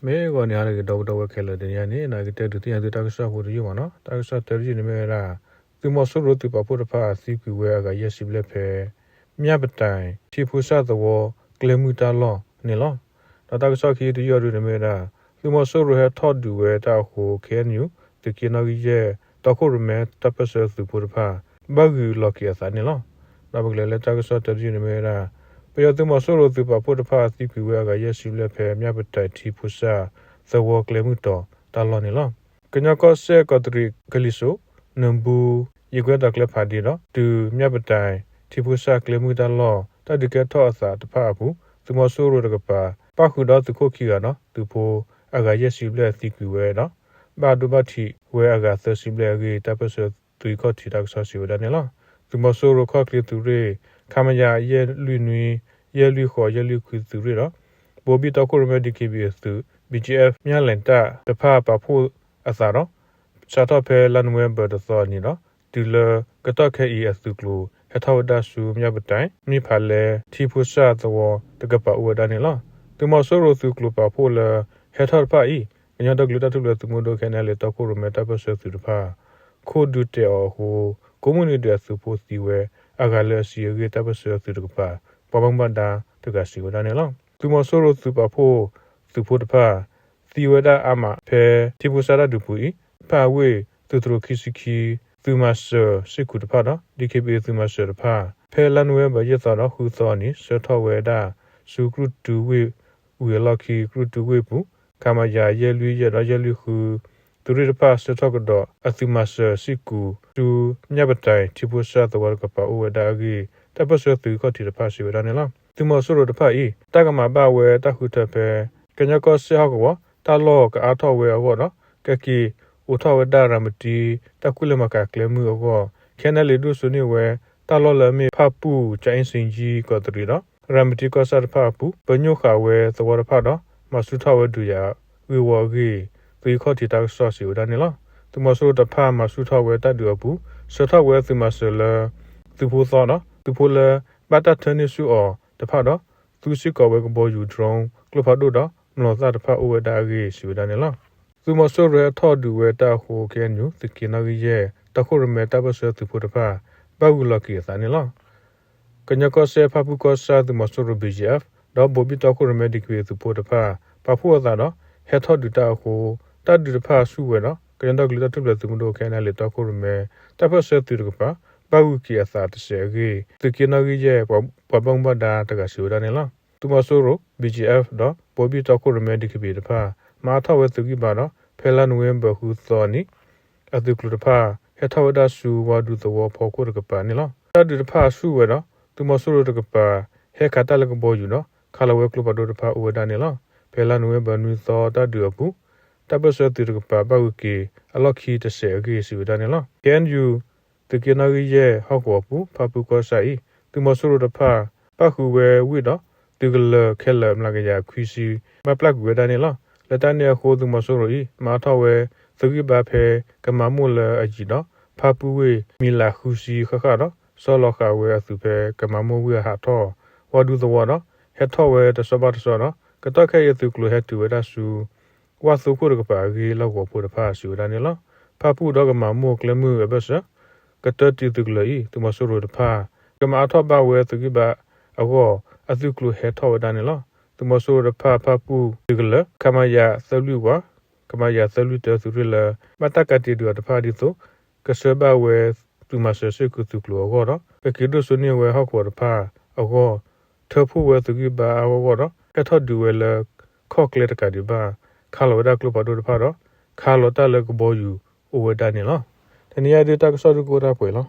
မ့ၢ်ဂီၤန့ၣ်ဟါလၢအဂ့ၤ ဒီပုၢ်ဝဲၢ်ခဲလၢာ် တနံၤအံၤန့ၣ် ကတဲဒုးသ့ၣ်ညါသုတၢ်ကစီၣ်ဖိတယုၢ်မးနီၤ. တၢ်ကစီၣ်တယုၢ်န့ၣ်မ့ၢ်ဝဲဒၣ် သုးမီၤစိရိၤသုးပာ်ဖှိၣ်တဖၣ်သံကွံာ်ဝဲအဂၤယဲၢ်ဆံဘျဲၣ်ဖဲ မၠၣ်ပတၢၣ် ထံဖိစၢ်သဝီ ကျဲမုၢ်တၢ်လီၢ်န့ၣ်လီၤ. ဒီးတၢ်ကစီၣ်ခံတယုၢ်အံၤဒုန့ၣ်မ့ၢ်ဝဲဒၣ် သုးမီၤစိရိၤဟဲထီၣ်ဒုးဝဲတၢ်အဃိ ခ့ၣ်အဲၣ်ယူၣ် သုးက့နီၣ်ဂံၢ်ယဲၢ် တီခိၣ်ရိၣ်မဲတၢ်ပၢၢ်ဆၢသုးဖိတဖၣ် ဘၣ်ဂုၤလီၤက့ၤအသးန့ၣ်လီၤ. ဒီးပကလဲၤလၢတၢ်ကစီၣ်တယုၢ်န့ၣ်မ့ၢ်ဝဲဒၣ် ပယီၤသုးမီၤစိရိၤသုးပာ်ဖှိၣ်တဖၣ်သံကွံာ်ဝဲအဂၤယဲၢ်ဆံဘျဲၣ်ဖဲ မၠၣ်ပတၢၣ်ထံဖိစၢ်သဝီကျဲမုၢ်တီၤတၢ်လီၢ်န့ၣ်လီၤ. ကညီကီၢ်စဲၣ်ကီးတရံးကလံၤစိး နဘူး ယကွဲၢ်တၢ်ကျဲဖးဒ့ဒီး တုၤမၠၣ်ပတၢၣ် ထံဖိစၢ်ကျဲမုၢ်တၢ်လီၢ် တၢ်ဒုးကဲထီၣ်အသးတဖၣ်အပူၤ သုးမီၤစိရိၤတကပၤ ပၣ်ဃုာ်ဒီးသုးခိၣ်ခံဂၤဒီး သုးဖိအဂၤယဲၢ်ဆံဘျဲၣ်သံကွံာ်ဝဲဒီး ဘၣ်ဒိဘၣ်ထံးဝဲအဂၤသၢဆံဘျဲၣ်အဂ့ၢ် တၢ်ပၢၢ်ဆၢသုးခီၣ်ထံးတၢ်ကစီၣ်စံးဝဲဒၣ်န့ၣ်လီၤ. သုးမီၤစိရိၤခီၣ်ချ့သုးရ့ၣ် ခမရ ယဲၢ်လွံၢ်နွံ ယဲၢ်လွံၢ်ဃိး ယဲၢ်လွံၢ်ခွံသုးရ့ၣ်ဒီး ဘိဘံၣ်တီခိၣ်ရိၣ်မဲ ဒီးခ့ၣ်ဘံၣ်အသုး ဘံၣ်ကၠံၣ်အဲၣ် မၠၣ်လဲၣ်တၢ်တဖၣ်ပာ်ဖှိၣ်အသးဒီး စးထီၣ်ဖဲလါနိၣ်ဝ့ဘၢၣ်တသီအနံၤဒီး တုၤလၢကတီၢ်ခဲအံၤအသုးကျိၤ ဟဲထီၣ်ဝဲဒၣ်ဆူမၠၣ်ပတၢၣ် မ့ၢ်ဖးလဲ ထံဖိစၢ်သဝီတကပၤအိၣ်ဝဲဒၣ်န့ၣ်လီၤ. သုးမီၤစိရိၤသုးကျိၤပာ်ဖှိၣ်လၢ ဟဲထီၣ်တဖၣ်အံၤ ကညီဒီကလုာ်တၢ်ထူၣ်ဖျဲးသုးမုၢ်ဒိၣ် ခ့ၣ်အဲၣ်ယူၣ် တီခိၣ်ရိၣ်မဲတၢ်ပၢၢ်ဆၢသုးတဖၣ် ခိၣ်ဒုးတဲာ်အီၤအဃိ ကိးမုၢ်နံၤဒဲးအသုးဖိသံဝဲ အဂၤလၢအဆံအဂ့ၢ် တၢ်ပၢၢ်ဆၢသုးတကပၤ ပှၤဘၣ်မူဘၣ်ဒါတဂၤစံးဝဲဒၣ်န့ၣ်လီၤ. သုးမီၤစိရိၤသုးပာ်ဖှိၣ်သုးဖိတဖၣ် သံဝဲဒၣ်အါမးဖဲထံဖိစၢ်တၢ်ဒုးပူၤအံၤ ဖၣ်အဝ့ၢ်သုးတရိးခံဆံခံ သုးမၤစၢၤစ့ၢ်ကီးတဖၣ်ဒီး ဒီက့ဘံၣ်သုးမၤစၢၤတဖၣ် ဖဲလါနိၣ်ဝ့ဘၢၣ်ယဲၢ်သီဒီးဃုသီအနံၤ ဆှၢထီၣ်ဝဲဒၣ်ဆူကြုၢ်တုဝ့ၢ်ဝံၤအလီၢ်ခံ ကြုၢ်တုဝ့ၢ်ပူၤ ခမရ ယဲၢ်လွံၢ်ယဲၢ်ဒီးယဲၢ်လွံၢ်ဃု သုးရ့ၣ်တဖၣ်ဆှၢထီၣ်ကဒီးအသုးမၤစၢၤစ့ၢ်ကီး ဆူမၠၣ်ပတၢၣ်ထံဖိစၢ်သဝီတကပၤအိၣ်ဝဲဒၣ်အဂ့ၢ် တၢ်ပၢၢ်ဆၢသုးခီၣ်ထံးတဖၣ်စံးဝဲဒၣ်န့ၣ်လီၤ. သုးမီၤစိရိၤတဖၣ်အံၤ တၢ်ကမၤဘၣ်ဝဲတၢ်ဃုထၢဖဲ ကညီကီၢ်စဲၣ်ဟီၣ်ကဝီၤ တၢ်လီၢ်ကအါထီၣ်ဝဲအဂီၢ်ဒီး ကက့ၤအိးထီၣ်ဝဲဒၣ်ရၤမတံ တၢ်ကွံလၢမၤကၤကျဲမုၢ်အဂီၢ် ခ့ၣ်အဲၣ်ယူၣ် ဒိၣ်စိန့ၢ်ဝဲ တၢ်လီၢ်လၢအမ့ၢ်ဖၣ်ပူၣ် ကၠၤအ့စ့ၣ်ကၠံ ကီးတရံးဒီး ရၤမတံကီၢ်ဆၣ်တဖၣ်အပူၤ ပညိၣ်ဃာ်ဝဲသဝီတဖၣ်ဒီး မၤဆူၣ်ထီၣ်ဝဲဒုးယၤဂ့ၢ်ဝီအဂ့ၢ် သုးခီၣ်ထံးတၢ်ကစီၣ်စံးဝဲဒၣ်န့ၣ်လီၤ. သုးမီၤစိရိၤတဖၣ်မၤဆူၣ်ထီၣ်ဝဲတၢ်ဒုးအပူၤ ဆှၢထီၣ်ဝဲသုးမၤစၢၤလၢ သုးဖိသီဒီး သုးဖိလၢ ဘၣ်တၢ်ထၢန့ၢ်ဆူၣ်အီၤတဖၣ်ဒီး သူစ့ၢ်ကီးဝဲကဘီယူၤ drone ကျိဖးဒိၣ်ဒီး မျိာ်သၣ်တဖၣ်အိၣ်ဝဲဒၣ်အဂ့ၢ် စံးဝဲဒၣ်န့ၣ်လီၤ. သုးမီၤစိရိၤဟဲထီၣ်ဒုးဝဲတၢ်အဃိ ခ့ၣ်အဲၣ်ယူၣ် သုးက့နီၣ်ဂံၢ်ယဲၢ် တီခိၣ်ရိၣ်မဲတၢ်ပၢၢ်ဆၢသုးဖိတဖၣ် ဘၣ်ဂုၤလီၤက့ၤအသးန့ၣ်လီၤ. ကညီကီၢ်စဲၣ် ဖၣ်ပူၣ်ကီၢ်ဆၣ်သုးမီၤစိရိၤ ဘံၣ်ကၠံၣ်အဲၣ် ဒီးဘိဘံၣ်တီခိၣ်ရိၣ်မဲ ဒီက့ဘံၣ်သုးဖိတဖၣ် ပာ်ဖှိၣ်အသးဒီး ဟဲထီၣ်ဒုးတၢ်အဃိ တၢ်ဒုးတဖၣ်ဆူၣ်ဝဲဒီး ကညီဒီကလုာ်တၢ်ထူၣ်ဖျဲးသုးမုၢ်ဒိၣ် ခ့ၣ်အဲၣ်ယူၣ် တီခိၣ်ရိၣ်မဲ တၢ်ပၢၢ်ဆၢသုးတကပၤ ဘၣ်ဂုၤက့ၤအသးတစဲးအဂ့ၢ် သုးက့နီၣ်ဂံၢ်ယဲၢ် ပှၤဘၣ်မူဘၣ်ဒါတဂၤစံးဝဲဒၣ်န့ၣ်လီၤ. သုးမီၤစိရိၤ ဘံၣ်ကၠံၣ်အဲၣ် ဒီးဘိဘံၣ်တီခိၣ်ရိၣ်မဲ ဒီက့ဘံၣ်တဖၣ် မၤအါထီၣ်ဝဲသုးဂံၢ်ဘါဒီး ဖဲလါနိၣ်ဝ့ဘၢၣ်ဃုသီအနံၤ အသုးကျိၤတဖၣ် ဟဲထီၣ်ဝဲဒၣ်ဆူဝါဒူသဝီဖီခိၣ်တကပၤန့ၣ်လီၤ. တၢ်ဒုးတဖၣ်ဆူၣ်ဝဲဒီး သုးမီၤစိရိၤတကပၤ ဟဲခးတၢ်လၢကဘီယူၤဒီး ခးလီၤဝဲကျိဖးဒိၣ်တဖၣ်အိၣ်ဝဲဒၣ်န့ၣ်လီၤ. ဖဲလါနိၣ်ဝ့ဘၢၣ်နွံသီတၢ်ဒုးအပူၤ တၢ်ပၢၢ်ဆၢသုးတကပၤ ဘၣ်ဂုၤက့ၤအလီၢ်ခံတစဲးအဂ့ၢ် စံးဝဲဒၣ်န့ၣ်လီၤ. ခ့ၣ်အဲၣ်ယူၣ် သုးက့နီၣ်ဂံၢ်ယဲၢ်ဟီၣ်ကဝီၤပူၤ ဖၣ်ပူၣ်ကီၢ်ဆၣ်အံၤ သုးမီၤစိရိၤတဖၣ် ပၣ်ဃုာ်ဝဲဝ့ၢ်ဒီး သုးကလၢၤခဲလၢာ်မျးကယၤခွံဆံ ဘၣ်ပျၢ်ကွံာ်ဝဲဒၣ်န့ၣ်လီၤ. လၢတၢ်န့ၣ်အဃိ သုးမီၤစိရိၤအံၤ မၤအါထီၣ်ဝဲ သုးဂံၢ်ဘါဖဲကမၤမိၢ်လၢအယံၤဒီး ဖၣ်ပူၣ်ဝ့ၢ်မံၤလးဃုဆံဃၣ်ဃၣ်ဒီး ဆီလီၤဃာ်ဝဲအသုးဖဲကမၤမိၢ်ဝ့ၢ်အဟးထီၣ် ဝါဒူသဝီဒီး ဟဲထီၣ်ဝဲတဆီဘၣ်တဆီဒီး ကတီၢ်ခဲအံၤအသုးကျိၤဟဲတုၤဝဲဒၣ်ဆူ ဝၣ်သိခိၣ်တကပၤအဂ့ၢ် လီၢ်ကဝီၤဖိတဖၣ်စံးဝဲဒၣ်န့ၣ်လီၤ. ဖၣ်ပူၣ်ဒီးကမၤမိၢ်ကျဲမုၢ်အဘၢၣ်စၢၤ ကတၢၢ်တံၤသုးကလၢၤအံၤ သုးမီၤစိရိၤတဖၣ် ကမၤအါထီၣ်ဘၣ်ဝဲသုးဂံၢ်ဘါအဂီၢ် အသုးကျိၤဟဲထီၣ်ဝဲဒၣ်န့ၣ်လီၤ. သုးမီၤစိရိၤတဖၣ် ဖၣ်ပူၣ်သုးကလၢၤ ခမရ သၢလွံၢ်ဝး ခမရ သၢလွံၢ်တၢ သုးရ့ၣ်လၢ ဘၣ်တၢ်ကးတံာ်ဒုးအီၤတဖၣ်ဒ်သိး ကဆှၢဘၣ်ဝဲသုးမၤစၢၤစ့ၢ်ကီးသုးကျိၤအဂီၢ်ဒီး ကက့ၤဒိၣ်စိန့ၢ်ဝဲဟီၣ်ကဝီၤတဖၣ်အဂီၢ် ထၢဖှိၣ်ဝဲသုးဂံၢ်ဘါအဂီၢ်ဒီး ဟဲထီၣ်ဒုးဝဲလၢ ခီၣ်ကျဲတကးဒံးဘၣ် ခးလီၤဝဲဒၣ်ကျိဖးဒိၣ်တဖၣ်ဒီး ခးလီၤတၢ်လၢကဘီယူၤအိၣ်ဝဲဒၣ်န့ၣ်လီၤ. တနံၤအံၤဒုးတၢ်ကစီၣ်ဒုးကအိၣ်ဒၣ်ပှဲၤလီၤ.